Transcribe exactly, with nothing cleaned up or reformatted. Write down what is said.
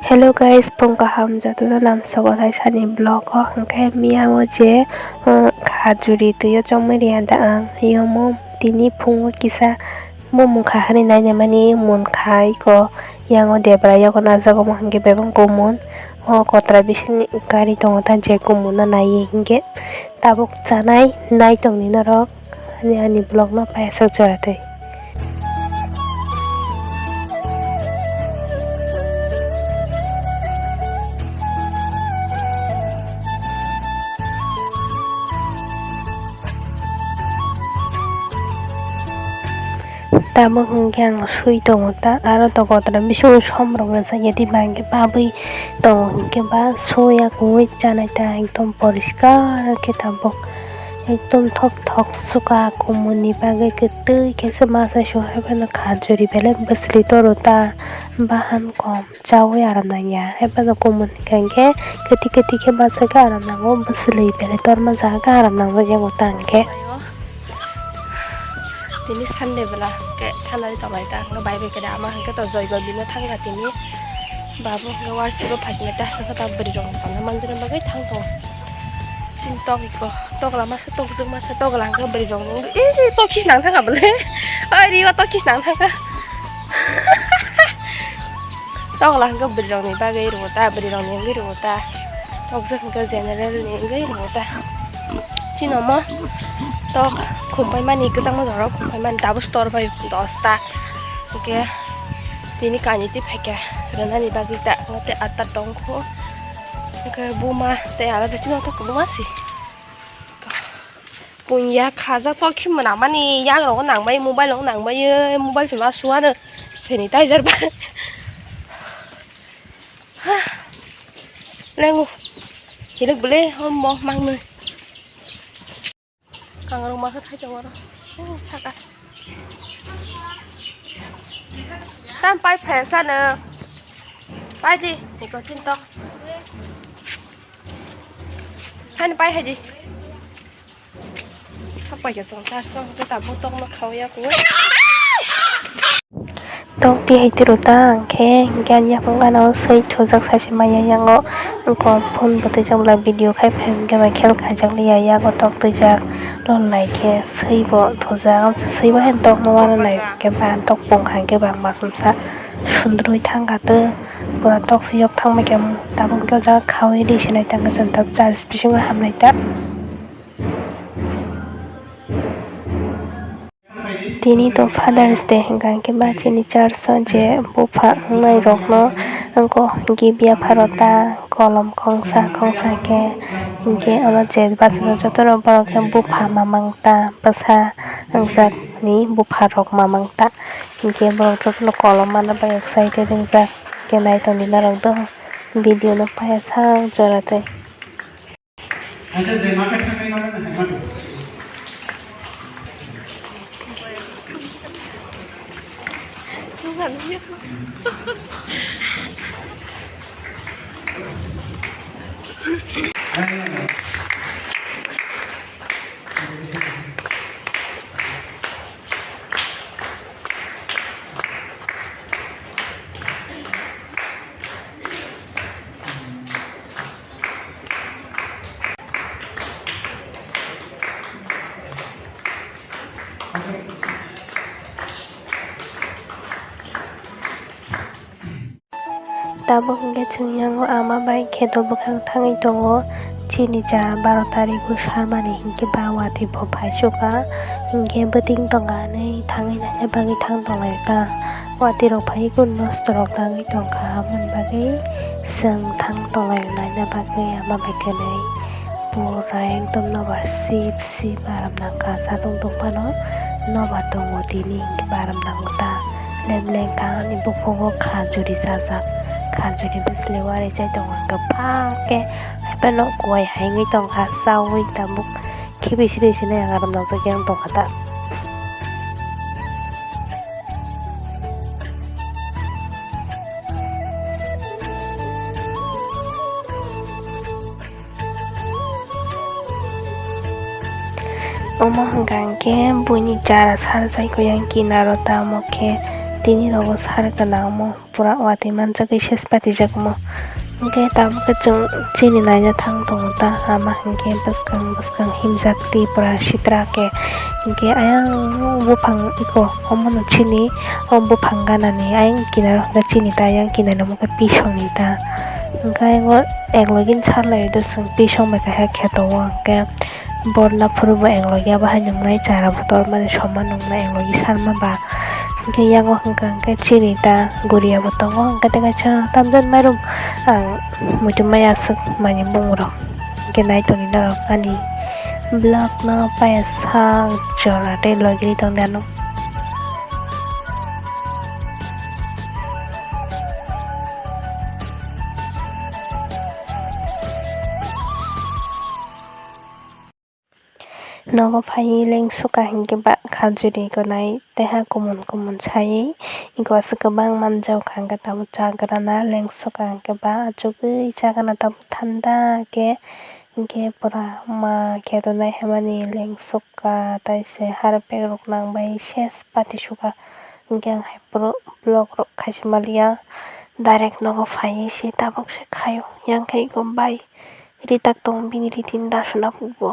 Hello guys, phung kaham jotono lamsogo tei sani vlog o. Hwnkhe miya o je, uh, khajuri twi o chongmani riya da ang. Yomo tini phungo kisa bumung kha hani nainamani mun khai ko. Yang o debra yago najak omo hwnkhe bebak kumun. O kotra bisingni gari tongo ta je kumun no naiwi hwnkhe tabuk chanai nai tongni norok. Ani, ani vlog no paiyasak jora twi. Tamo hwnkhe ang sui tongo ta, aro to kotra bisingo som rok rwjak ya tei bangkhe babwi tongo hwnkhe ba soya kwrwi chanai ta ekdom poriskar khe tabuk. Ekdom thok thok suka kumun ni bagwi kwtwi khe se masa suha phano khajuri belai bwswli toro ta bahan kom chaui aram nangya. Haiphano kumun hwnkha hwnkhe kwtwi kwtwi khe masa khe aram nango, bwswli belai torma jaga khe aram nangjak yango ta hwnkhe. Tini Sunday bwla khe thanari tonglai ta hwnkhe bai bai khe da ama hwnkhe to joy bai bino thangkha tini. Babu hwnkhe warsi bo phaisna ta hwnkhe ta bwrwi rok tongna manjani bagwi thang tongo. Chini tok iko, tokla masa tokjwk masa tokla hwnkhe bwrwi rok nung, ee, tok khis nang thangkha bwle. Oi, ri o tok khis nang thangkha. Tokla hwnkhe bwrwi rokni bagwi rwo ta, bwrwi rokni wngwi rwo ta. Tokjwk hwnkhe general ni wngwi rwo ta. Chini omo tok khumpai mani, kwchangma jorao khumpai mani, tabuk store bai dos ta. Hwnkhe tini kani twi phaikha rwnani bagwi ta, hwnkhe atta tongkho. Hwnkhe buma tei alada chini tok kwbangma si. Puya khajak tok khe mwnamani, yagrok nangbai, mobile rok nangbai, mobile se ma suar sanitizer bai. Lengo. Hilik bele, homo, mangnwi. Kangrok masa thai tongo oro. Oh, saka. Tam pai phai sano. Pai di, niko chintok. Hani pai hai di. Sapai ya song char song, kita butok no khao ya kuwe. Tok tihai tiro ta hwnkhe, hwnkhe ani yapung gana o swi thujak sai se maya yango. Wngkha phone bo twijak bwla video khai phai hwnkhe bai khel khaijak liya yago tok twijak lol lai khe swi bo thujak. Swi bo hai tok no uanw nai hwnkhe ba tok pung hai khe ba masumsa sundrwi thang kha tw pura tok swi yok thang bai khe tabuk hwnkhe o jaga khaui ri se nai ta hwnkhe chwng tok charge bisingo ham nai ta. Tini to Father's Day hwnkha hwnkhe ba chini church o je bupha wngnai rokno wngkha gift yapharw ta kolom kongsa kongsa khe, hinkhe oro je bachajak jotono borok khe bupha mamang ta bwsa wngjak ni bupha rok mamang ta, hinkhe borok jotono kolom mana bai excited wngjak, hinkhe naitongdi norok do video no paiya sak jora twi. Tabuk hwnkhe chwng yango ama bai kheto bwkhak thangwi tongo. Chini cha baro tarikh o sarmani hinkhe ba watwi bo phai sukha. Hinkhe bwtwing tongkha hwnwi thangwi naina bagwi thang tonglaio ta. Watwi rok phaiwi kunu nosto rok nangwi tongkha, aboni bagwi chwng thang tonglaio naina bagwi ama bai kwnwi. Pura ekdom nobar sip sip aram nangkha, satung tungphano nobar tongo tini hinkhe ba aram nango ta. Lem lengkha ani bukhugo khajuri chajak, khajuri bwsli wari chai tongo hinkhe phak khe haiphano kuwai haingwi tongkha, chaui tabuk khibi siri sini ang aram nangjak yang tongkha ta. Omo hwnka hwnkhe buini chara sarjak khe yang kinaro tamo khe tini rogo sar gana omo pura watwi manjagwi ses patijakmo. Hwnkhe tabukhe chwng chini naina thang tongo ta, ama hwnkhe bwskang bwskang himjak twi pura sitra khe. Hwnkhe ayang buphang iko omono chini o buphang ganani ayang kinaro hwnkhe chini ta ayang kinani omo khe pisongni ta. Hwnkhe ayang o eklogini salai do chwng pisong bai kaisa kheto o hwnkhe. Borla phuru bo eklogya bahai nungnai chara botol mani soman nungnai eklogya sarma ba. Hwnkhe yago hwnkha hwnkhe chini ta guriya bo tongo hwnkhe tei kaisa tamjani mairum ang muitu maya aswk manwi bumung rok hwnkhe naitoni norok ani vlog no paya sak jora tei logiri tongdi ano. Nogo phaiwi lengsuka hinkhe ba khajuri gonai tei ha kumun kumun saiwi eko aswk kwbang manjak kha hinkhe tabuk chagrana lengsuka hinkhe ba achugwi chagrana tabuk thanda khe hinkhe pura ma khe tongnai haimani lengsuka tei se harpek rok nangbai ses pati suka hinkhe ang hai phuru vlog rok khaisa maliya direct nogo phaiwi se tabuk se khaio yang khe eko bai. Ri tak tongo bini ri tini da suna phubo.